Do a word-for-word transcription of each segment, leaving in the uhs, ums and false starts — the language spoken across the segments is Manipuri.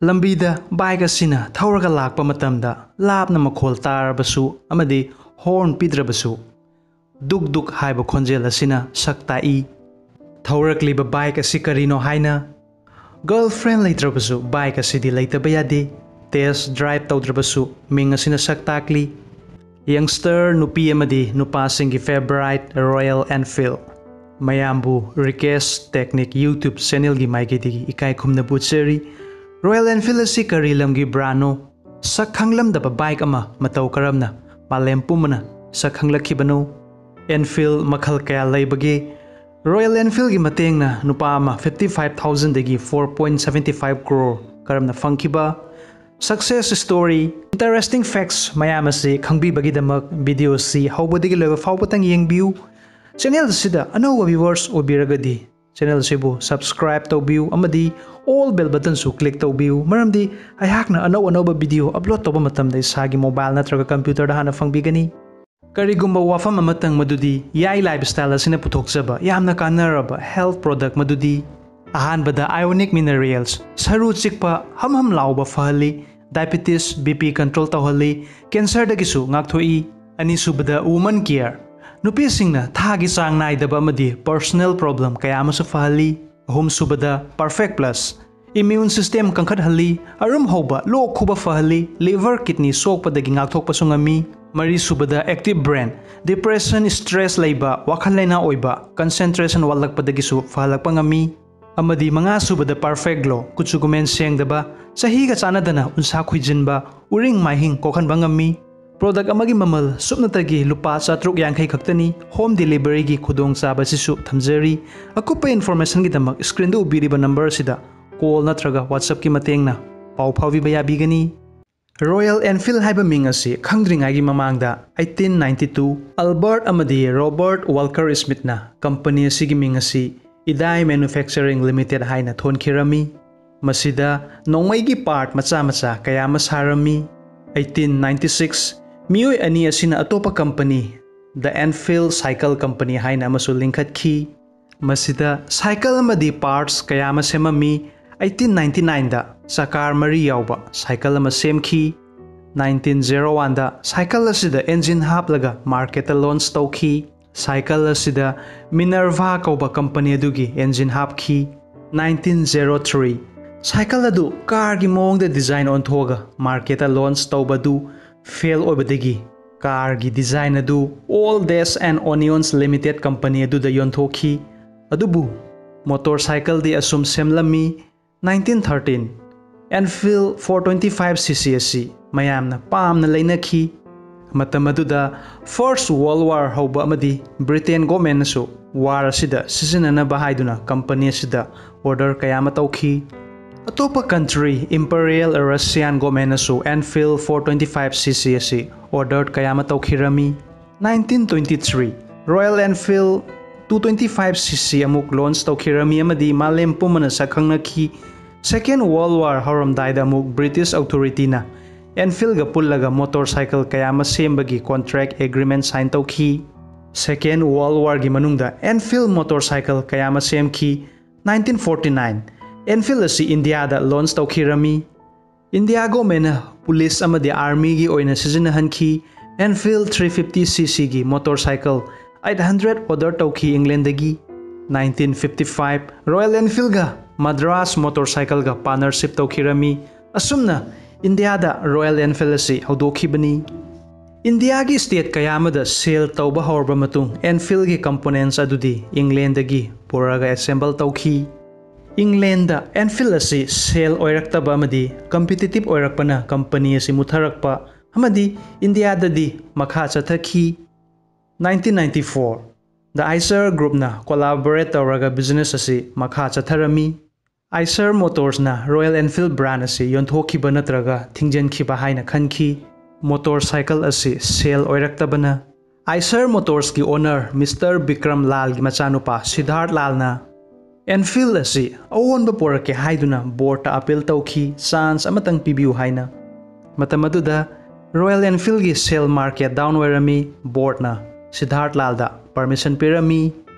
ꯂꯝꯕꯤꯗ ꯕꯥꯏꯛ ꯑꯁꯤꯅ ꯊꯧꯔꯒ ꯂꯥꯛꯄ ꯃꯇꯝꯗ ꯂꯥꯞꯅ ꯃꯈꯣꯜ ꯇꯥꯔꯕꯁꯨ ꯑꯃꯗꯤ ꯍꯣꯔꯟ ꯄꯤꯗ꯭ꯔꯕꯁꯨ ꯗꯨꯛ ꯗꯨꯛ ꯍꯥꯏꯕ ꯈꯣꯟꯖꯦꯜ ꯑꯁꯤꯅ ꯁꯛ ꯇꯥꯛꯏ꯫ ꯊꯧꯔꯛꯂꯤꯕ ꯕꯥꯏꯛ ꯑꯁꯤ ꯀꯔꯤꯅꯣ ꯍꯥꯏꯅ ꯒꯔꯜ ꯐ꯭ꯔꯦꯟ ꯂꯩꯇ꯭ꯔꯕꯁꯨ ꯕꯥꯏꯛ ꯑꯁꯤꯗꯤ ꯂꯩꯇꯕ ꯌꯥꯗꯦ꯫ ꯇꯦꯁ ꯗ꯭ꯔꯥꯏꯚ ꯇꯧꯗ꯭ꯔꯕꯁꯨ ꯃꯤꯡ ꯑꯁꯤꯅ ꯁꯛ ꯇꯥꯛꯂꯤ꯫ ꯌꯪꯁꯇꯔ ꯅꯨꯄꯤ ꯑꯃꯗꯤ ꯅꯨꯄꯥꯁꯤꯡꯒꯤ ꯐꯦꯚꯔꯥꯏꯠ ꯔꯣꯌꯦꯜ ꯑꯦꯟꯐꯤꯜ꯫ ꯃꯌꯥꯝꯕꯨ ꯔꯤꯀꯦꯁ ꯇꯦꯛꯅꯤꯛ ꯌꯨꯇ꯭ꯌꯨꯕ ꯆꯦꯅꯦꯜꯒꯤ ꯃꯥꯏꯀꯩꯗꯒꯤ ꯏꯀꯥꯏ ꯈꯨꯝꯅꯕ ꯎꯠꯆꯔꯤ꯫ ꯔꯣꯌꯦꯜ ꯑꯦꯟꯐꯤꯜ ꯑꯁꯤ ꯀꯔꯤ ꯂꯝꯒꯤ ꯕ꯭ꯔꯥꯟꯅꯣ? ꯁꯛ ꯈꯪꯂꯝꯗꯕ ꯕꯥꯏꯛ ꯑꯃ ꯃꯇꯧ ꯀꯔꯝꯅ ꯃꯥꯂꯦꯝ ꯄꯨꯝꯕꯅ ꯁꯛ ꯈꯪꯂꯛꯈꯤꯕꯅꯣ? ꯑꯦꯟꯐꯤꯜ ꯃꯈꯜ ꯀꯌꯥ ꯂꯩꯕꯒꯦ? ꯔꯣꯌꯦꯜ ꯑꯦꯟꯐꯤꯜꯒꯤ ꯃꯇꯦꯡꯅ ꯅꯨꯄꯥ ꯑꯃ fifty five thousandꯗꯒꯤ four point seventy five crore ꯀꯔꯝꯅ ꯐꯪꯈꯤꯕ? ꯁꯛꯁꯦꯁ ꯁ꯭ꯇꯣꯔꯤ, ꯏꯟꯇꯔꯦꯁꯇꯤꯡ ꯐꯦꯛꯁ ꯃꯌꯥꯝ ꯑꯁꯤ ꯈꯪꯕꯤꯕꯒꯤꯗꯃꯛ ꯚꯤꯗꯤꯑꯣ ꯑꯁꯤ ꯍꯧꯕꯗꯒꯤ ꯂꯣꯏꯕ ꯐꯥꯎꯕꯇꯪ ꯌꯦꯡꯕꯤꯌꯨ꯫ ꯆꯦꯅꯦꯜ ꯑꯁꯤꯗ ꯑꯅꯧꯕ ꯚ꯭ꯌꯨꯋꯔꯁ ꯑꯣꯏꯕꯤꯔꯒꯗꯤ ꯆꯦꯅꯦꯜ ꯑꯁꯤꯕꯨ ꯁꯕꯁꯀ꯭ꯔꯥꯏꯕ ꯇꯧꯕꯤꯌꯨ ꯑꯃꯗꯤ ꯑꯣꯜ ꯕꯦꯜ ꯕꯇꯟꯁꯨ ꯀ꯭ꯂꯤꯛ ꯇꯧꯕꯤꯌꯨ, ꯃꯔꯝꯗꯤ ꯑꯩꯍꯥꯛꯅ ꯑꯅꯧ ꯑꯅꯧꯕ ꯚꯤꯗꯤꯑꯣ ꯑꯞꯂꯣꯗ ꯇꯧꯕ ꯃꯇꯝꯗ ꯏꯁꯥꯒꯤ ꯃꯣꯕꯥꯏꯜ ꯅꯠꯇ꯭ꯔꯒ ꯀꯝꯄ꯭ꯌꯨꯇꯔꯗ ꯍꯥꯟꯅ ꯐꯪꯕꯤꯒꯅꯤ꯫ ꯀꯔꯤꯒꯨꯝꯕ ꯋꯥꯐꯝ ꯑꯃꯇꯪ, ꯃꯗꯨꯗꯤ ꯌꯥꯏ ꯂꯥꯏꯐ ꯁ꯭ꯇꯥꯏꯜ ꯑꯁꯤꯅ ꯄꯨꯊꯣꯛꯆꯕ ꯌꯥꯝꯅ ꯀꯥꯟꯅꯔꯕ ꯍꯦꯜꯊ ꯄ꯭ꯔꯣꯗꯛ ꯃꯗꯨꯗꯤ ꯑꯍꯥꯟꯕꯗ ꯑꯥꯏꯑꯣꯅꯤꯛ ꯃꯤꯅꯔꯦꯜꯁ, ꯁꯔꯨ ꯆꯤꯛꯄ, ꯍꯝ ꯍꯝ ꯂꯥꯎꯕ ꯐꯍꯜꯂꯤ, ꯗꯥꯏꯕꯤꯇꯤꯁ, ꯕꯤ ꯄꯤ ꯀꯟꯇ꯭ꯔꯣꯜ ꯇꯧꯍꯜꯂꯤ, ꯀꯦꯟꯁꯔꯗꯒꯤꯁꯨ ꯉꯥꯛꯊꯣꯛꯏ꯫ ꯑꯅꯤꯁꯨꯕꯗ ꯋꯨꯃꯟ ꯀꯤꯌꯔ, ꯅꯨꯄꯤꯁꯤꯡꯅ ꯊꯥꯒꯤ ꯆꯥꯡ ꯅꯥꯏꯗꯕ ꯑꯃꯗꯤ ꯄꯔꯁꯣꯅꯦꯜ ꯄ꯭ꯔꯣꯕ꯭ꯂꯦꯝ ꯀꯌꯥ ꯑꯃꯁꯨ ꯐꯍꯜꯂꯤ꯫ ꯑꯍꯨꯝꯁꯨꯕꯗ ꯄꯔꯐꯦꯛ ꯄ꯭ꯂꯁ, ꯏꯃ꯭ꯌꯨꯟ ꯁꯤꯁꯇꯦꯝ ꯀꯟꯈꯠꯍꯜꯂꯤ, ꯑꯔꯨꯝ ꯍꯧꯕ, ꯂꯣꯛ ꯈꯨꯕ ꯐꯍꯜꯂꯤ, ꯂꯤꯚꯔ ꯀꯤꯗꯅꯤ ꯁꯣꯛꯄꯗꯒꯤ ꯉꯥꯛꯊꯣꯛꯄꯁꯨ ꯉꯝꯃꯤ꯫ ꯃꯔꯤꯁꯨꯕꯗ ꯑꯦꯛꯇꯤꯚ ꯕ꯭ꯔꯦꯟ, ꯗꯤꯄ꯭ꯔꯦꯁꯟ, ꯁ꯭ꯇ꯭ꯔꯦꯁ ꯂꯩꯕ, ꯋꯥꯈꯜ ꯂꯩꯅꯥ ꯑꯣꯏꯕ, ꯀꯟꯁꯦꯟꯇ꯭ꯔꯦꯁꯟ ꯋꯥꯠꯂꯛꯄꯗꯒꯤꯁꯨ ꯐꯍꯜꯂꯛꯄ ꯉꯝꯃꯤ꯫ ꯑꯃꯗꯤ ꯃꯉꯥꯁꯨꯕꯗ ꯄꯔꯐꯦꯛ ꯒ꯭ꯂꯣ, ꯀꯨꯆꯨ ꯀꯨꯃꯦꯟ ꯁꯦꯡꯗꯕ, ꯆꯍꯤꯒ ꯆꯥꯟꯅꯗꯅ ꯎꯟꯁꯥ ꯈꯨꯏꯖꯤꯟꯕ, ꯎꯔꯤꯡ ꯃꯥꯏꯍꯤꯡ ꯀꯣꯛꯍꯟꯕ ꯉꯝꯃꯤ꯫ ꯄ꯭ꯔꯣꯗꯛ ꯑꯃꯒꯤ ꯃꯃꯜ ꯁꯨꯞꯅꯇꯒꯤ ꯂꯨꯄꯥ ꯆꯥꯇ꯭ꯔꯨꯛ ꯌꯥꯡꯈꯩ ꯈꯛꯇꯅꯤ꯫ ꯍꯣꯝ ꯗꯤꯂꯤꯚꯔꯤꯒꯤ ꯈꯨꯗꯣꯡꯆꯥꯕ ꯑꯁꯤꯁꯨ ꯊꯝꯖꯔꯤ꯫ ꯑꯀꯨꯞꯄ ꯏꯟꯐꯣꯔꯃꯦꯁꯟꯒꯤꯗꯃꯛ ꯁ꯭ꯀ꯭ꯔꯤꯟꯗ ꯎꯕꯤꯔꯤꯕ ꯅꯝꯕꯔ ꯑꯁꯤꯗ ꯀꯣꯜ ꯅꯠꯇ꯭ꯔꯒ ꯋꯥꯆꯞꯀꯤ ꯃꯇꯦꯡꯅ ꯄꯥꯎ ꯐꯥꯎꯕꯤꯕ ꯌꯥꯕꯤꯒꯅꯤ꯫ ꯔꯣꯌꯦꯜ ꯑꯦꯟꯐꯤꯜ ꯍꯥꯏꯕ ꯃꯤꯡ ꯑꯁꯤ ꯈꯪꯗ꯭ꯔꯤꯉꯩꯒꯤ ꯃꯃꯥꯡꯗ eighteen ninety two ꯑꯜꯕꯔꯠ ꯑꯃꯗꯤ ꯔꯣꯕꯔꯠ ꯋꯥꯜꯀꯔ ꯁ꯭ꯃꯤꯠꯅ ꯀꯝꯄꯅꯤ ꯑꯁꯤꯒꯤ ꯃꯤꯡ ꯑꯁꯤ ꯏꯗꯥꯏ ꯃꯦꯅꯨꯐꯦꯛꯆꯔꯤꯡ ꯂꯤꯃꯤꯇꯦꯗ ꯍꯥꯏꯅ ꯊꯣꯟꯈꯤꯔꯝꯃꯤ꯫ ꯃꯁꯤꯗ ꯅꯣꯡꯃꯩꯒꯤ ꯄꯥꯔꯠ ꯃꯆꯥ ꯃꯆꯥ ꯀꯌꯥ ꯑꯃ ꯁꯥꯔꯝꯃꯤ꯫ Eighteen ninety six ꯃꯤꯑꯣꯏ ꯑꯅꯤ ꯑꯁꯤꯅ ꯑꯇꯣꯞꯄ ꯀꯝꯄꯅꯤ, ꯗ ꯑꯦꯟꯐꯤꯜ ꯁꯥꯏꯀꯜ ꯀꯝꯄꯅꯤ ꯍꯥꯏꯅ ꯑꯃꯁꯨ ꯂꯤꯡꯈꯠꯈꯤ꯫ ꯃꯁꯤꯗ ꯁꯥꯏꯀꯜ ꯑꯃꯗꯤ ꯄꯥꯔꯠꯁ ꯀꯌꯥ ꯑꯃ ꯁꯦꯝꯃꯝꯃꯤ꯫ Eighteen ninety nineꯗ ꯆꯀꯥꯔ ꯃꯔꯤ ꯌꯥꯎꯕ ꯁꯥꯏꯀꯜ ꯑꯃ ꯁꯦꯝꯈꯤ꯫ ꯅꯥꯏꯟꯇꯤꯟ ꯖꯦꯔꯣ ꯋꯥꯟꯗ ꯁꯥꯏꯀꯜ ꯑꯁꯤꯗ ꯑꯦꯟꯖꯤꯟ ꯍꯥꯞꯂꯒ ꯃꯥꯔꯀꯦꯠꯇ ꯂꯣꯟꯆ ꯇꯧꯈꯤ꯫ ꯁꯥꯏꯀꯜ ꯑꯁꯤꯗ ꯃꯤꯅꯔꯚꯥ ꯀꯧꯕ ꯀꯝꯄꯅꯤ ꯑꯗꯨꯒꯤ ꯑꯦꯟꯖꯤꯟ ꯍꯥꯞꯈꯤ꯫ ꯅꯥꯏꯟꯇꯤꯟ ꯖꯦꯔꯣ ꯊ꯭ꯔꯤ ꯁꯥꯏꯀꯜ ꯑꯗꯨ ꯀꯥꯔꯒꯤ ꯃꯑꯣꯡꯗ ꯗꯤꯖꯥꯏꯟ ꯑꯣꯟꯊꯣꯛꯑꯒ ꯃꯥꯔꯀꯦꯠꯇ ꯂꯣꯟꯆ ꯇꯧꯕꯗꯨ ꯐꯦꯜ ꯑꯣꯏꯕꯗꯒꯤ ꯀꯥꯔꯒꯤ ꯗꯤꯖꯥꯏꯟ ꯑꯗꯨ Old Days and Onions Limited company ꯑꯗꯨꯗ ꯌꯣꯟꯊꯣꯛꯈꯤ꯫ ꯑꯗꯨꯕꯨ ꯃꯣꯇꯣꯔ ꯁꯥꯏꯀꯜꯗꯤ ꯑꯁꯨꯝ ꯁꯦꯝꯂꯝꯃꯤ꯫ Nineteen thirteen Enfield four twenty five cc ꯑꯁꯤ ꯃꯌꯥꯝꯅ ꯄꯥꯝꯅ ꯂꯩꯅꯈꯤ꯫ ꯃꯇꯝ ꯑꯗꯨꯗ First World War ꯍꯧꯕ ꯑꯃꯗꯤ ꯕ꯭ꯔꯤꯇꯦꯟ ꯒꯣꯔꯃꯦꯟꯅꯁꯨ ꯋꯥꯔ ꯑꯁꯤꯗ ꯁꯤꯖꯤꯟꯅꯅꯕ ꯍꯥꯏꯗꯨꯅ ꯀꯝꯄꯅꯤ ꯑꯁꯤꯗ ꯑꯣꯔꯗꯔ ꯀꯌꯥ ꯑꯃ ꯇꯧꯈꯤ꯫ ꯑꯇꯣꯞꯄ ꯀꯟꯇ꯭ꯔꯤ ꯏꯝꯄꯔꯤꯌꯦꯜ ꯔꯁꯤꯌꯥꯟ ꯒꯣꯔꯃꯦꯟꯅꯁꯨ Enfield four twenty five cc ꯑꯁꯤ ꯑꯣꯔꯗꯔ ꯀꯌꯥ ꯑꯃ ꯇꯧꯈꯤꯔꯝꯃꯤ꯫ Nineteen twenty three Royal Enfield two twenty five cc ꯑꯃꯨꯛ ꯂꯣꯟꯆ ꯇꯧꯈꯤꯔꯝꯃꯤ ꯑꯃꯗꯤ ꯃꯥꯂꯦꯝ ꯄꯨꯝꯕꯅ ꯁꯛꯈꯪꯅꯈꯤ꯫ Second World War ꯍꯧꯔꯝꯗꯥꯏꯗ ꯑꯃꯨꯛ ꯕ꯭ꯔꯤꯇꯤꯁ ꯑꯣꯊꯣꯔꯤꯇꯤꯅ ꯑꯦꯟꯐꯤꯜꯒ ꯄꯨꯜꯂꯒ ꯃꯣꯇꯣꯔ ꯁꯥꯏꯀꯜ ꯀꯌꯥ ꯑꯃ ꯁꯦꯝꯕꯒꯤ ꯀꯣꯟꯇ꯭ꯔꯦꯛ ꯑꯦꯒ꯭ꯔꯤꯃꯦꯟ ꯁꯥꯏꯟ ꯇꯧꯈꯤ꯫ Second World Warꯒꯤ ꯃꯅꯨꯡꯗ ꯑꯦꯟꯐꯤꯜ ꯃꯣꯇꯣꯔ ꯁꯥꯏꯀꯜ ꯀꯌꯥ ꯑꯃ ꯁꯦꯝꯈꯤ꯫ ꯅꯥꯏꯟꯇꯤꯟ ꯐꯣꯔꯇꯤ ꯅꯥꯏꯟ ꯑꯦꯟꯐꯤꯜ ꯑꯁꯤ ꯏꯟꯗꯤꯌꯥꯗ ꯂꯣꯟꯆ ꯇꯧꯈꯤꯔꯝꯃꯤ꯫ ꯏꯟꯗꯤꯌꯥ ꯒꯣꯔꯃꯦꯟꯅ ꯄꯨꯂꯤꯁ ꯑꯃꯗꯤ ꯑꯥꯔꯃꯤꯒꯤ ꯑꯣꯏꯅ ꯁꯤꯖꯤꯟꯅꯍꯟꯈꯤ꯫ ꯑꯦꯟꯐꯤꯜ ꯊ꯭ꯔꯤ ꯐꯤꯐꯇꯤ ꯁꯤ ꯁꯤꯒꯤ motorcycle eight hundred order ꯇꯧꯈꯤ ꯏꯪꯂꯦꯟꯗꯒꯤ꯫ ꯅꯥꯏꯟꯇꯤꯟ ꯐꯤꯐꯇꯤ ꯐꯥꯏꯚ ꯔꯣꯌꯦꯜ ꯑꯦꯟꯐꯤꯜꯒ ꯃꯗ꯭ꯔꯥꯁ ꯃꯣꯇꯣꯔ ꯁꯥꯏꯀꯜꯒ ꯄꯥꯔꯠꯅꯔꯁꯤꯞ ꯇꯧꯈꯤꯔꯝꯃꯤ꯫ ꯑꯁꯨꯝꯅ ꯏꯟꯗꯤꯌꯥꯗ ꯔꯣꯌꯦꯜ ꯑꯦꯟꯐꯤꯜ ꯑꯁꯤ ꯍꯧꯗꯣꯛꯈꯤꯕꯅꯤ꯫ ꯏꯟꯗꯤꯌꯥꯒꯤ ꯁ꯭ꯇꯦꯠ ꯀꯌꯥ ꯑꯃꯗ ꯁꯦꯜ ꯇꯧꯕ ꯍꯧꯔꯕ ꯃꯇꯨꯡ ꯑꯦꯟꯐꯤꯜꯒꯤ ꯀꯝꯄꯣꯅꯦꯟꯠꯁ ꯑꯗꯨꯗꯤ ꯏꯪꯂꯦꯟꯗꯒꯤ ꯄꯨꯔꯛꯑꯒ ꯑꯦꯁꯦꯝꯕꯜ ꯇꯧꯈꯤ꯫ ꯏꯪꯂꯦꯟꯗ ꯑꯦꯟꯐꯤꯜ ꯑꯁꯤ ꯁꯦꯜ ꯑꯣꯏꯔꯛꯇꯕ ꯑꯃꯗꯤ ꯀꯝꯄꯤꯇꯤꯇꯤꯞ ꯑꯣꯏꯔꯛꯄꯅ ꯀꯝꯄꯅꯤ ꯑꯁꯤ ꯃꯨꯠꯊꯔꯛꯄ ꯑꯃꯗꯤ ꯏꯟꯗꯤꯌꯥꯗꯗꯤ ꯃꯈꯥ ꯆꯠꯊꯈꯤ꯫ ꯅꯥꯏꯟꯇꯤꯟ ꯅꯥꯏꯟꯇꯤ ꯐꯣꯔ ꯗ ꯑꯥꯏꯁꯔ ꯒ꯭ꯔꯨꯞꯅ ꯀꯣꯂꯥꯕꯣꯔꯦꯠ ꯇꯧꯔꯒ ꯕꯤꯖꯤꯅꯦꯁ ꯑꯁꯤ ꯃꯈꯥ ꯆꯠꯊꯔꯝꯃꯤ꯫ ꯑꯥꯏꯁꯔ ꯃꯣꯇꯣꯔꯁꯅ ꯔꯣꯌꯦꯜ ꯑꯦꯟꯐꯤꯜ ꯕ꯭ꯔꯥꯟ ꯑꯁꯤ ꯌꯣꯟꯊꯣꯛꯈꯤꯕ ꯅꯠꯇ꯭ꯔꯒ ꯊꯤꯡꯖꯤꯟꯈꯤꯕ ꯍꯥꯏꯅ ꯈꯟꯈꯤ꯫ ꯃꯣꯇꯣꯔ ꯁꯥꯏꯀꯜ ꯑꯁꯤ ꯁꯦꯜ ꯑꯣꯏꯔꯛꯇꯕꯅ ꯑꯥꯏꯁꯔ ꯃꯣꯇꯣꯔꯁꯀꯤ ꯑꯣꯅꯔ ꯃꯤꯁꯇꯔ ꯕꯤꯀ꯭ꯔꯝ ꯂꯥꯜꯒꯤ ꯃꯆꯥꯅꯨꯄꯥ ꯁꯤꯗꯥꯔꯠ ꯂꯥꯜꯅ ꯑꯦꯟꯐꯤꯜ ꯑꯁꯤ ꯑꯑꯣꯟꯕ ꯄꯣꯔꯛꯀꯦ ꯍꯥꯏꯗꯨꯅ ꯕꯣꯔꯗꯇ ꯑꯄꯤꯜ ꯇꯧꯈꯤ, ꯆꯥꯟꯁ ꯑꯃꯇꯪ ꯄꯤꯕꯤꯌꯨ ꯍꯥꯏꯅ꯫ ꯃꯇꯝ ꯑꯗꯨꯗ ꯔꯣꯌꯦꯜ ꯑꯦꯟꯐꯤꯜꯒꯤ ꯁꯦꯜ ꯃꯥꯔꯀꯦꯠ ꯗꯥꯎꯟ ꯑꯣꯏꯔꯝꯃꯤ꯫ ꯕꯣꯔꯗꯅ ꯁꯤꯗꯥꯔꯠ ꯂꯥꯜꯗ ꯄꯔꯃꯤꯁꯟ ꯄꯤꯔꯝꯃꯤ꯫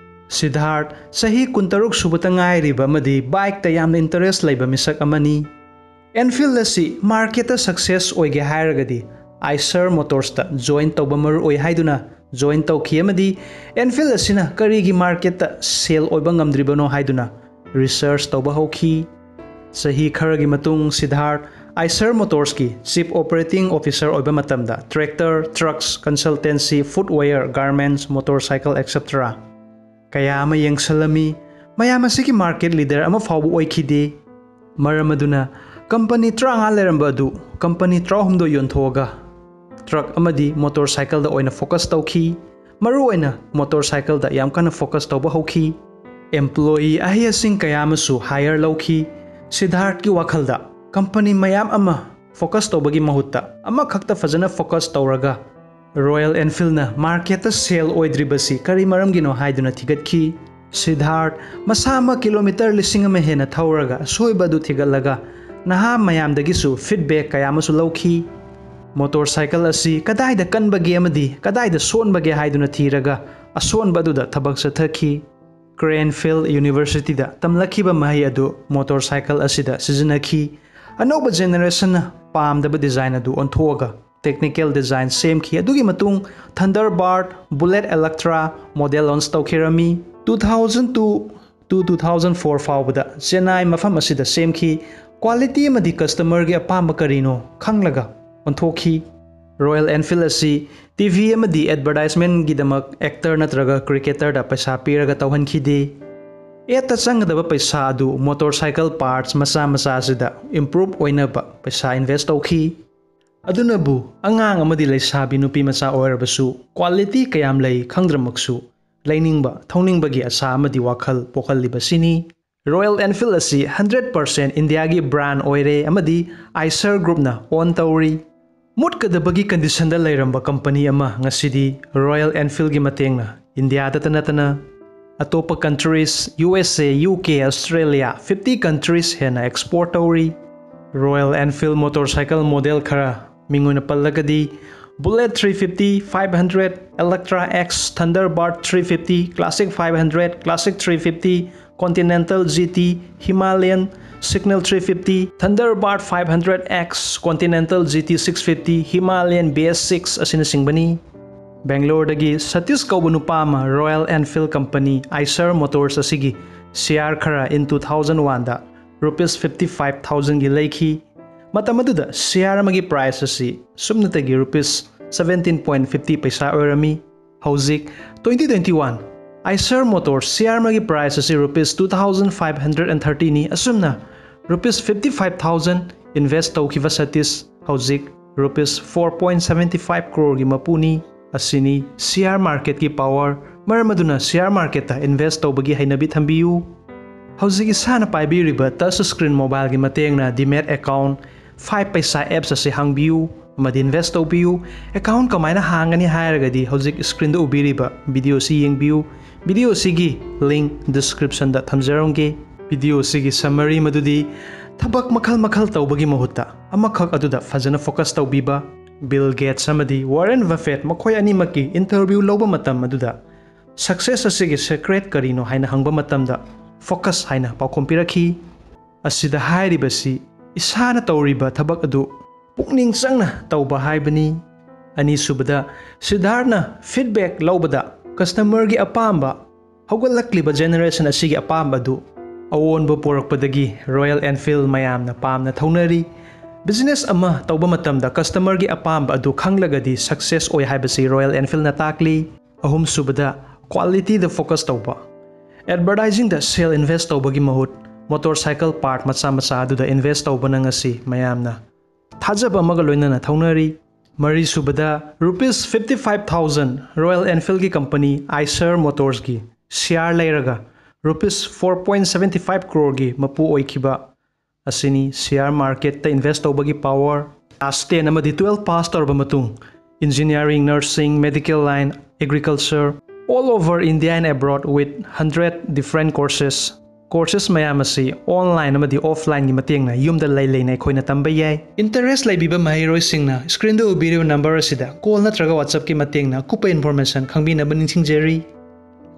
ꯁꯤꯗꯥꯔꯠ ꯆꯍꯤ ꯀꯨꯟꯇꯔꯨꯛ ꯁꯨꯕꯇ ꯉꯥꯏꯔꯤꯕ ꯑꯃꯗꯤ ꯕꯥꯏꯛꯇ ꯌꯥꯝꯅ ꯏꯟꯇꯔꯦꯁ ꯂꯩꯕ ꯃꯤꯁꯛ ꯑꯃꯅꯤ꯫ Enfield ꯑꯁꯤ marketꯇ success ꯑꯣꯏꯒꯦ ꯍꯥꯏꯔꯒꯗꯤ Eicher Motorsꯇ join ꯇꯧꯕ ꯃꯔꯨ ꯑꯣꯏ ꯍꯥꯏꯗꯨꯅ join ꯇꯧꯈꯤ ꯑꯃꯗꯤ Enfield ꯑꯁꯤꯅ ꯀꯔꯤꯒꯤ marketꯇ sell ꯑꯣꯏꯕ ꯉꯝꯗ꯭ꯔꯤꯕꯅꯣ ꯍꯥꯏꯗꯨꯅ research ꯇꯧꯕ ꯍꯧꯈꯤ꯫ ꯆꯍꯤ ꯈꯔꯒꯤ ꯃꯇꯨꯡ ꯁꯤꯗꯥꯔꯊ Eicher Motorsꯀꯤ Chief Operating Officer ꯑꯣꯏꯕ ꯃꯇꯝꯗ tractor, trucks, consultancy, footwear, garments, motorcycle, et cetera ꯀꯌꯥ ꯑꯃ ꯌꯦꯡꯁꯜꯂꯝꯃꯤ꯫ ꯃꯌꯥꯝ ꯑꯁꯤꯒꯤ market leader ꯑꯃ ꯐꯥꯎꯕ ꯑꯣꯏꯈꯤꯗꯦ꯫ ꯃꯔꯝ ꯑꯗꯨꯅ company ꯇꯔꯥꯃꯉꯥ ꯂꯩꯔꯝꯕ ꯑꯗꯨ company ꯇꯔꯥꯍꯨꯝꯗꯣꯏ ꯌꯣꯟꯊꯣꯛꯑꯒ truck ꯑꯃꯗꯤ motorcycleꯗ ꯑꯣꯏꯅ focus ꯇꯧꯈꯤ꯫ ꯃꯔꯨꯑꯣꯏꯅ motorcycleꯗ ꯌꯥꯝ ꯀꯟꯅ focus ꯇꯧꯕ ꯍꯧꯈꯤ꯫ Employee ꯑꯍꯩ ꯑꯁꯤꯡ ꯀꯌꯥ ꯑꯃꯁꯨ hire ꯂꯧꯈꯤ꯫ ꯁꯤꯗꯥꯔꯊꯀꯤ ꯋꯥꯈꯜꯗ company ꯃꯌꯥꯝ ꯑꯃ focus ꯇꯧꯕꯒꯤ ꯃꯍꯨꯠꯇ ꯑꯃꯈꯛꯇ ꯐꯖꯅ focus ꯇꯧꯔꯒ Royal Enfieldꯅ marketꯇ sell ꯑꯣꯏꯗ꯭ꯔꯤꯕꯁꯤ ꯀꯔꯤ ꯃꯔꯝꯒꯤꯅꯣ ꯍꯥꯏꯗꯨꯅ ꯊꯤꯒꯠꯈꯤ꯫ ꯁꯤꯗꯥꯔꯊ ꯃꯁꯥꯃꯛ kilometre ꯂꯤꯁꯤꯡ ꯑꯃ ꯍꯦꯟꯅ ꯊꯧꯔꯒ ꯑꯁꯣꯏꯕ ꯑꯗꯨ ꯊꯤꯒꯠꯂꯒ ꯅꯍꯥ ꯃꯌꯥꯝꯗꯒꯤꯁꯨ feedback ꯀꯌꯥ ꯑꯃꯁꯨ ꯂꯧꯈꯤ꯫ Motorcycle ꯑꯁꯤ ꯀꯗꯥꯏꯗ ꯀꯟꯕꯒꯦ ꯑꯃꯗꯤ ꯀꯗꯥꯏꯗ ꯁꯣꯟꯕꯒꯦ ꯍꯥꯏꯗꯨꯅ ꯊꯤꯔꯒ ꯑꯁꯣꯟꯕ ꯑꯗꯨꯗ ꯊꯕꯛ ꯆꯠꯊꯈꯤ꯫ Cranfield Universityꯗ ꯇꯝꯂꯛꯈꯤꯕ ꯃꯍꯩ ꯑꯗꯨ motorcycle ꯑꯁꯤꯗ ꯁꯤꯖꯤꯟꯅꯈꯤ꯫ ꯑꯅꯧꯕ generationꯅ ꯄꯥꯝꯗꯕ design ꯑꯗꯨ ꯑꯣꯟꯊꯣꯛꯑꯒ technical design ꯁꯦꯝꯈꯤ꯫ ꯑꯗꯨꯒꯤ ꯃꯇꯨꯡ Thunderbird, Bullet Electra model launch ꯇꯧꯈꯤꯔꯝꯃꯤ꯫ Two thousand two to two thousand four ꯐꯥꯎꯕꯗ ꯆꯦꯟꯅꯥꯏ ꯃꯐꯝ ꯑꯁꯤꯗ ꯁꯦꯝꯈꯤ꯫ Quality ꯑꯃꯗꯤ customerꯒꯤ ꯑꯄꯥꯝꯕ ꯀꯔꯤꯅꯣ ꯈꯪꯂꯒ ꯑꯣꯟꯊꯣꯛꯈꯤ꯫ Royal Enfield ꯑꯁꯤ TV ꯑꯃꯗꯤ advertisementꯒꯤꯗꯃꯛ actor ꯅꯠꯇ꯭ꯔꯒ cricketerꯗ ꯄꯩꯁꯥ ꯄꯤꯔꯒ ꯇꯧꯍꯟꯈꯤꯗꯦ꯫ Adꯇ ꯆꯪꯒꯗꯕ ꯄꯩꯁꯥ ꯑꯗꯨ motorcycle parts ꯃꯆꯥ ꯃꯆꯥ ꯑꯁꯤꯗ improve ꯑꯣꯏꯅꯕ ꯄꯩꯁꯥ invest ꯇꯧꯈꯤ꯫ ꯑꯗꯨꯅꯕꯨ ꯑꯉꯥꯡ ꯑꯃꯗꯤ ꯂꯩꯁꯥꯕꯤ ꯅꯨꯄꯤ ꯃꯆꯥ ꯑꯣꯏꯔꯕꯁꯨ quality ꯀꯌꯥꯝ ꯂꯩ ꯈꯪꯗ꯭ꯔꯃꯛꯁꯨ ꯂꯩꯅꯤꯡꯕ, ꯊꯧꯅꯤꯡꯕꯒꯤ ꯑꯁꯥ ꯑꯃꯗꯤ ꯋꯥꯈꯜ ꯄꯣꯛꯍꯜꯂꯤꯕꯁꯤꯅꯤ꯫ Royal Enfield ꯑꯁꯤ hundred percent Indiaꯒꯤ brand ꯑꯣꯏꯔꯦ ꯑꯃꯗꯤ Eicher Groupꯅ own ꯇꯧꯔꯤ꯫ ꯃꯨꯠꯀꯗꯕꯒꯤ conditionꯗ ꯂꯩꯔꯝꯕ company ꯑꯃ ꯉꯁꯤꯗꯤ Royal Enfieldꯒꯤ ꯃꯇꯦꯡꯅ Indiaꯗꯇ ꯅꯠꯇꯅ ꯑꯇꯣꯞꯄ countries, USA, UK, Australia, fifty countries ꯍꯦꯟꯅ export ꯇꯧꯔꯤ꯫ Royal Enfield motorcycle model ꯈꯔ ꯃꯤꯡ ꯑꯣꯏꯅ ꯄꯜꯂꯒꯗꯤ Bullet three fifty, five hundred, Electra X, Thunderbird three fifty, Classic five hundred, Classic three fifty, Continental GT, Himalayan, Signal three fifty, Thunderbird five hundred X, Continental G T six fifty, Himalayan B S six ꯑꯁꯤꯅꯆꯤꯡꯕꯅꯤ꯫ ꯕꯦꯡꯒ꯭ꯂꯣꯔꯗꯒꯤ ꯁꯇꯤꯁ ꯀꯧꯕ ꯅꯨꯄꯥ ꯑꯃ Royal Enfield Company Eicher Motors ꯑꯁꯤꯒꯤ ꯁꯤꯌꯥꯔ ꯈꯔ in two thousand one the rupees fifty five thousand ꯒꯤ ꯂꯩꯈꯤ꯫ ꯃꯇꯝ ꯑꯗꯨꯗ ꯁꯤꯌꯥꯔ ꯑꯃꯒꯤ ꯄ꯭ꯔꯥꯏꯁ ꯑꯁꯤ ꯁꯨꯞꯅꯇꯒꯤ ꯔꯨꯄꯤꯁ seventeen point fifty ꯄꯩꯁꯥ ꯑꯣꯏꯔꯝꯃꯤ꯫ ꯍꯧꯖꯤꯛ twenty twenty one Eicher Motors share ꯑꯃꯒꯤ ꯄ꯭ꯔꯥꯏꯁ ꯑꯁꯤ rupees two thousand five hundred and thirty ꯅꯤ꯫ ꯑꯁꯨꯝꯅ rupees fifty five thousand invest ꯇꯧꯈꯤꯕ ꯁꯇꯤꯁ ꯍꯧꯖꯤꯛ rupees four point seventy five crore ꯒꯤ ꯃꯄꯨꯅꯤ꯫ ꯑꯁꯤꯅꯤ ꯁꯤꯌꯥꯔ ꯃꯥꯔꯀꯦꯠꯀꯤ ꯄꯥꯋꯔ꯫ ꯃꯔꯝ ꯑꯗꯨꯅ ꯁꯤꯌꯥꯔ ꯃꯥꯔꯀꯦꯠꯇ ꯏꯟꯚꯦꯁ ꯇꯧꯕꯒꯤ ꯍꯩꯅꯕꯤ ꯊꯝꯕꯤꯌꯨ꯫ ꯍꯧꯖꯤꯛ ꯏꯁꯥꯅ ꯄꯥꯏꯕꯤꯔꯤꯕ touch screen mobile ꯒꯤ ꯃꯇꯦꯡꯅ Demat account, five Paisa apps ꯑꯁꯤ ꯍꯥꯡꯕꯤꯌꯨ ꯑꯃꯗꯤ ꯏꯟꯚꯦꯁ ꯇꯧꯕꯤꯌꯨ꯫ ꯑꯦꯀꯥꯎꯟ ꯀꯃꯥꯏꯅ ꯍꯥꯡꯒꯅꯤ ꯍꯥꯏꯔꯒꯗꯤ ꯍꯧꯖꯤꯛ ꯁ꯭ꯀ꯭ꯔꯤꯟꯗ ꯎꯕꯤꯔꯤꯕ ꯚꯤꯗꯤꯑꯣ ꯑꯁꯤ ꯌꯦꯡꯕꯤꯌꯨ꯫ ꯚꯤꯗꯤꯑꯣ ꯑꯁꯤꯒꯤ ꯂꯤꯡ ꯗꯤꯁꯀ꯭ꯔꯤꯞꯁꯟꯗ ꯊꯝꯖꯔꯝꯒꯦ꯫ ꯚꯤꯗꯤꯑꯣ ꯑꯁꯤꯒꯤ ꯁꯝꯃꯔꯤ ꯃꯗꯨꯗꯤ ꯊꯕꯛ ꯃꯈꯜ ꯃꯈꯜ ꯇꯧꯕꯒꯤ ꯃꯍꯨꯠꯇ ꯑꯃꯈꯛ ꯑꯗꯨꯗ ꯐꯖꯅ ꯐꯣꯀꯁ ꯇꯧꯕꯤꯕ꯫ ꯕꯤꯜ ꯒꯦꯠꯁ ꯑꯃꯗꯤ ꯋꯥꯔꯦꯟ ꯕꯐꯦꯠ ꯃꯈꯣꯏ ꯑꯅꯤꯃꯛꯀꯤ ꯏꯟꯇꯔꯚ꯭ꯌꯨ ꯂꯧꯕ ꯃꯇꯝ ꯑꯗꯨꯗ ꯁꯛꯁꯦꯁ ꯑꯁꯤꯒꯤ ꯁꯦꯀ꯭ꯔꯦꯠ ꯀꯔꯤꯅꯣ ꯍꯥꯏꯅ ꯍꯪꯕ ꯃꯇꯝꯗ ꯐꯣꯀꯁ ꯍꯥꯏꯅ ꯄꯥꯎꯈꯨꯝ ꯄꯤꯔꯛꯈꯤ꯫ ꯑꯁꯤꯗ ꯍꯥꯏꯔꯤꯕꯁꯤ ꯏꯁꯥꯅ ꯇꯧꯔꯤꯕ ꯊꯕꯛ ꯑꯗꯨ ꯄꯨꯛꯅꯤꯡ ꯆꯪꯅ ꯇꯧꯕ ꯍꯥꯏꯕꯅꯤ꯫ ꯑꯅꯤꯁꯨꯕꯗ, ꯁꯤꯗꯥꯔꯠꯅ ꯐꯤꯗꯕꯦꯛ ꯂꯧꯕꯗ ꯀꯁꯇꯃꯔꯒꯤ ꯑꯄꯥꯝꯕ, ꯍꯧꯒꯠꯂꯛꯂꯤꯕ ꯖꯦꯅꯦꯔꯦꯁꯟ ꯑꯁꯤꯒꯤ ꯑꯄꯥꯝꯕ ꯑꯗꯨ ꯑꯑꯣꯟꯕ ꯄꯨꯔꯛꯄꯗꯒꯤ ꯔꯣꯌꯦꯜ ꯑꯦꯟꯐꯤꯜ ꯃꯌꯥꯝꯅ ꯄꯥꯝꯅ ꯊꯧꯅꯔꯤ꯫ ꯕꯤꯖꯤꯅꯦꯁ ꯑꯃ ꯇꯧꯕ ꯃꯇꯝꯗ ꯀꯁꯇꯃꯔꯒꯤ ꯑꯄꯥꯝꯕ ꯑꯗꯨ ꯈꯪꯂꯒꯗꯤ ꯁꯛꯁꯦꯁ ꯑꯣꯏ ꯍꯥꯏꯕꯁꯤ ꯔꯣꯌꯦꯜ ꯑꯦꯟꯐꯤꯜꯅ ꯇꯥꯛꯂꯤ꯫ ꯑꯍꯨꯝꯁꯨꯕꯗ, ꯀ꯭ꯋꯥꯂꯤꯇꯤꯗ ꯐꯣꯀꯁ ꯇꯧꯕ꯫ ꯑꯦꯗꯚꯔꯇꯥꯏꯖꯤꯡꯗ ꯁꯦꯜ ꯏꯟꯚꯦꯁ ꯇꯧꯕꯒꯤ ꯃꯍꯨꯠ ꯃꯣꯇꯣꯔ ꯁꯥꯏꯀꯜ ꯄꯥꯔꯠ ꯃꯆꯥ ꯃꯆꯥ ꯑꯗꯨꯗ ꯏꯟꯚꯦꯁ ꯇꯧꯕꯅ ꯉꯁꯤ ꯃꯌꯥꯝꯅ ꯊꯥꯖꯕ ꯑꯃꯒ ꯂꯣꯏꯅꯅ ꯊꯧꯅꯔꯤ꯫ ꯃꯔꯤꯁꯨꯕꯗ, rupees fifty five thousand Royal ꯑꯦꯟꯐꯤꯜꯒꯤ ꯀꯝꯄꯅꯤ ꯑꯥꯏꯁꯔ ꯃꯣꯇꯣꯔꯁꯀꯤ ꯁꯤꯌꯥꯔ ꯂꯩꯔꯒ rupees four point seventy five crore ꯒꯤ ꯃꯄꯨ ꯑꯣꯏꯈꯤꯕ ꯑꯁꯤꯅꯤ ꯁꯤꯌꯥꯔ ꯃꯥꯔꯀꯦꯠꯇ ꯏꯟꯚꯦꯁ ꯇꯧꯕꯒꯤ ꯄꯥꯋꯔ꯫ ꯀ꯭ꯂꯥꯁ ten ꯑꯃꯗꯤ twelve ꯄꯥꯁ ꯇꯧꯔꯕ ꯃꯇꯨꯡ, engineering, nursing, medical line, agriculture, all over India and abroad with hundred different courses꯫ Courses ꯃꯌꯥꯝ ꯑꯁꯤ ꯑꯣꯟꯂꯥꯏꯟ ꯑꯃꯗꯤ ꯑꯣꯐꯂꯥꯏꯟꯒꯤ ꯃꯇꯦꯡꯅ ꯌꯨꯝꯗ ꯂꯩ ꯂꯩꯅ ꯑꯩꯈꯣꯏꯅ ꯇꯝꯕ ꯌꯥꯏ꯫ ꯏꯟꯇꯔꯦꯁ ꯂꯩꯕꯤꯕ ꯃꯍꯩꯔꯣꯏꯁꯤꯡꯅ ꯁ꯭ꯀ꯭ꯔꯤꯟꯗ ꯎꯕꯤꯔꯤꯕ ꯅꯝꯕꯔ ꯑꯁꯤꯗ ꯀꯣꯜ ꯅꯠꯇ꯭ꯔꯒ WhatsApp ꯀꯤ ꯃꯇꯦꯡꯅ ꯑꯀꯨꯞꯄ ꯏꯟꯐꯣꯔꯃꯦꯁꯟ ꯈꯪꯕꯤꯅꯕ ꯅꯤꯡꯁꯤꯡꯖꯔꯤ꯫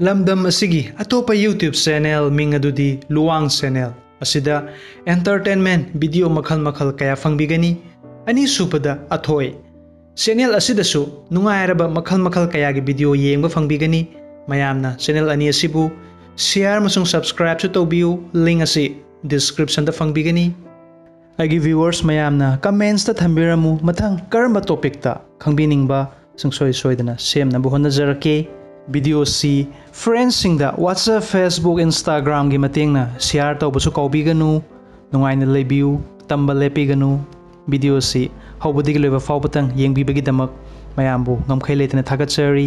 ꯂꯝꯗꯝ ꯑꯁꯤꯒꯤ ꯑꯇꯣꯞꯄ YouTube ꯆꯦꯅꯦꯜ, ꯃꯤꯡ ꯑꯗꯨꯗꯤ ꯂꯨꯋꯥꯡ ꯆꯦꯅꯦꯜ꯫ ꯑꯁꯤꯗ entertainment video ꯃꯈꯜ ꯃꯈꯜ ꯀꯌꯥ ꯐꯪꯕꯤꯒꯅꯤ꯫ ꯑꯅꯤꯁꯨꯕꯗ ꯑꯊꯣꯏ꯫ Channel ꯑꯁꯤꯗꯁꯨ ꯅꯨꯡꯉꯥꯏꯔꯕ ꯃꯈꯜ ꯃꯈꯜ ꯀꯌꯥꯒꯤ video ꯌꯦꯡꯕ ꯐꯪꯕꯤꯒꯅꯤ꯫ ꯃꯌꯥꯝꯅ channel ꯑꯅꯤ ꯑꯁꯤꯕꯨ share ꯑꯃꯁꯨꯡ subscribeꯁꯨ ꯇꯧꯕꯤꯌꯨ꯫ Link ꯑꯁꯤ descriptionꯗ ꯐꯪꯕꯤꯒꯅꯤ꯫ ꯑꯩꯒꯤ viewers ꯃꯌꯥꯝꯅ commentsꯇ ꯊꯝꯕꯤꯔꯝꯃꯨ, ꯃꯊꯪ ꯀꯔꯝꯕ topicꯇ ꯈꯪꯕꯤꯅꯤꯡꯕ ꯁꯨꯡꯁꯣꯏ ꯁꯣꯏꯗꯅ ꯁꯦꯝꯅꯕ ꯍꯣꯠꯅꯖꯔꯛꯀꯦ꯫ Videoꯁꯤ friendsꯁꯤꯡꯗ WhatsApp, Facebook, Instagramꯒꯤ ꯃꯇꯦꯡꯅ share ꯇꯧꯕꯁꯨ ꯀꯥꯎꯕꯤꯒꯅꯨ꯫ ꯅꯨꯡꯉꯥꯏꯅ ꯂꯩꯕꯤꯌꯨ, ꯇꯝꯕ ꯂꯦꯞꯄꯤꯒꯅꯨ꯫ Videoꯁꯤ ꯍꯧꯕꯗꯒꯤ ꯂꯣꯏꯕ ꯐꯥꯎꯕꯇꯪ ꯌꯦꯡꯕꯤꯕꯒꯤꯗꯃꯛ ꯃꯌꯥꯝꯕꯨ ꯉꯝꯈꯩ ꯂꯩꯇꯅ ꯊꯥꯒꯠꯆꯔꯤ꯫